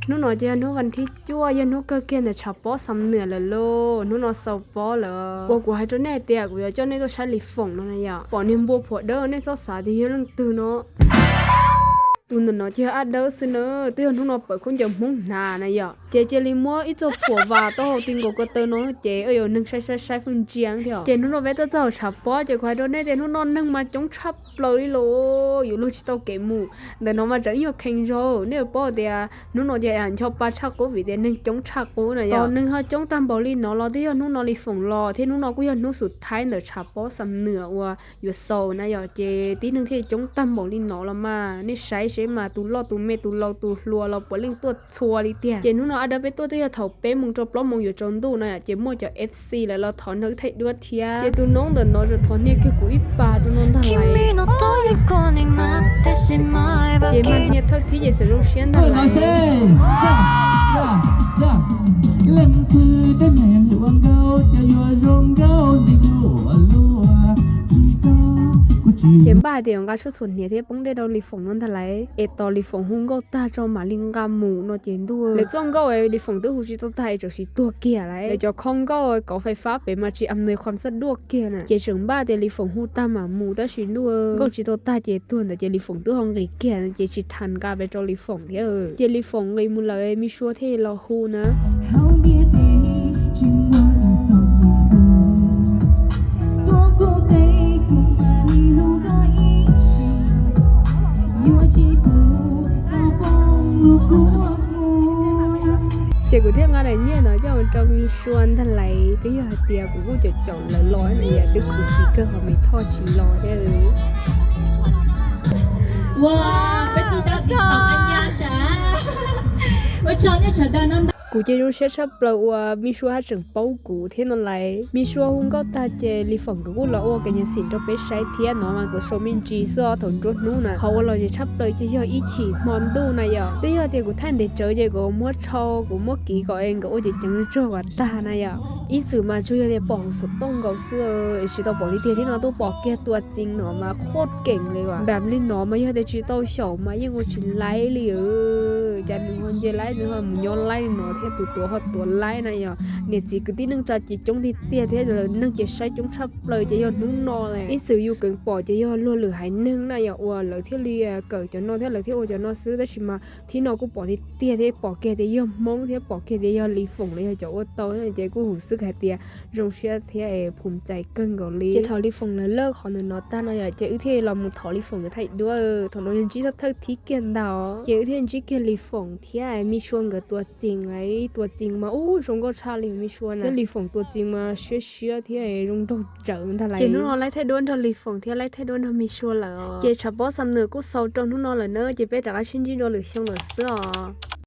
Hnub no ces yog hnub vas thib cuaj, yog hnub kawg kiag ntawm tshav pob Xam Nuam lawm lauj. Hnub no xaus pob lawm. Uas kuv hais rau nej tias kuv yuav coj nej tuaj saib Lis Foom no na yom. Pom niag npua phuam dawb nej txhob xav tias yog leej twg no. Tus ntawm no ces yog Ab Dawb xwb na, twb yog hnub no pawm khaub ncaws Hmoob hnav na yom. Ces cia li muab ib txoj phuam vas taub hau ti nkaus ko taw no ces yuav neeg saib saib saib pheej ntsia thiab. Ces hnub no peb tuaj txog hauv tshav pob ces kuv hais rau nej tias hnub no neeg mas coob tshaj plaws li los yuav luag tsis tau kev mus. Ntawm no mas tseem ib nyuag kheev zog, nej yuav paub tias hnub no ces ncho pa tshaj qub vim tias neeg coob tshaj qub na yom. Neeg ho coob tag npaum li no los twb yog hnub no Lis Foom los thiab hnub no kuj yog hnub xub thawj ntawm tshav pob Xam Nuam uas yuav xaus na yom, ces tib neeg thiaj coob tag npaum li no los mas. Nej saib seb mas tus loj tus me tus laus tus hluas los puav leej tuaj txhua li tiag. Ces hnub no Ab Dawb peb tuaj twb yog thaum peb moos rau plaub moos yuav tsaus ntuj na yom, ces muaj cov F C lawv los thov nrog wb thaij duab thiab. Ces tus noob ntawm no tseem thov hnia kiag kuv ib pas rau no ntag lauj. Ces mas hnia thawj thib ces txawm zoo siab ntag lauj. Ces npaj hais tias yuav nqa tshuaj txhuam hniav thiab poob dej rau Lis Foom no ntag lauj, es tos Lis Foom hu nkauj tag tso mam li nqa mus no ces ntuj, lawv txoj nkauj Lis Foom twb hu tsis tau tag es txawm sis tuag kiag lauj. Lawv cov khau nkauj kauv fais fab pem mas tsis am nws qhov xab duaj kiag na, ces tseem npaj tias Lis Foom hu tag mam mus tab sis ntuj, nkauj tsis tau tag ces tuag ntawd ces Lis Foom twb ho nqis kiag ces tsis tham nqa pem rau Lis Foom thiab. Ces Lis Foom nqis mus lawm Me Sua thiaj los hu na. Ces kuv thiaj nqa daim nyiaj no coj mus rau Me Sua ntag lauj, twb yog hais tias kuv kuj caum caum lawv los no yom, twb khuv xim kawg ho Me Thoj tsis los thiab. Kuv ces zoo siab tshaj plaws uas Me Sua haj tseem paub kuv thiab no lauj. Me Sua hu nkauj tag ces Lis Foom nkawd kuj los ua kev nyiam xim rau peb saib thiab no mas kuv sau me ntsis xwb os thaum nruab hnub na. Qhov uas lom zem tshaj plaws ces yog ib chim hmo ntuj na yom. Twb yog tias kuv thaij ntev tsawv ces kuv muab tshau kuv muab kiv kom es nkawd ua ceev ceev tsuag kom tag na yom. Ib txwm mas tsuas yog tias pom hauv xov tooj nkaus xwb, tsis tau pom tiag tiag thiab no tuaj pom kiag tua txees no mas qhuav keem li as. Npam li no mas yog tias tsis tau xyaum mas yeej ua tsis laib li. Cas nws ho nce laib nws ho mus nyob laib li no thiab tus tuav ho tuav laib na yom. Niam txiv kwv tij neej tsa ces coob tiag tiag thiab lawv neeg ces saib coob tshaj plaws ces yog hnub no lawm. Ib txwm yus keem pom ces yog luag lwm haiv neeg na yom uas lawv thiaj li kawm cov no thiab lawv thiaj ua cov no xwb tab sis mas thib no kuj pom tiag tiag thiab pom kiag tias yog Hmoob thiab pom kiag tias yog Lis Foom los yog cov ua tau ces kuj huv xwb hais tias zoo siab thiab phum cai kawg nkaus li. Ces thaum Lis Foom lawv lawj qhov ntawm no tag no yom ces wb thiaj los mus thov Lis Foom nkawd thaij duab. Thaum no yog ntsib thawj thib kiag ntag ces wb thiaj ntsib kiag Lis Foom thiab Me Sua nkawd tua txees lawm. Tua txees mas ub zoo nkauj tshaj li Me Sua na thiab Lis Foom tua txees mas siab siab thiab zoo nraug tsawv ntag lauj. Ces hnub no laib thaij duab nrog Lis Foom thiab laib thaij duab nrog Me Sua lawm os. Ces tshav pob Xam Nuam kuj xaus rau hnub no lawm na ces peb rov qab sib ntsib dua lwm xyoo lawm xwb os.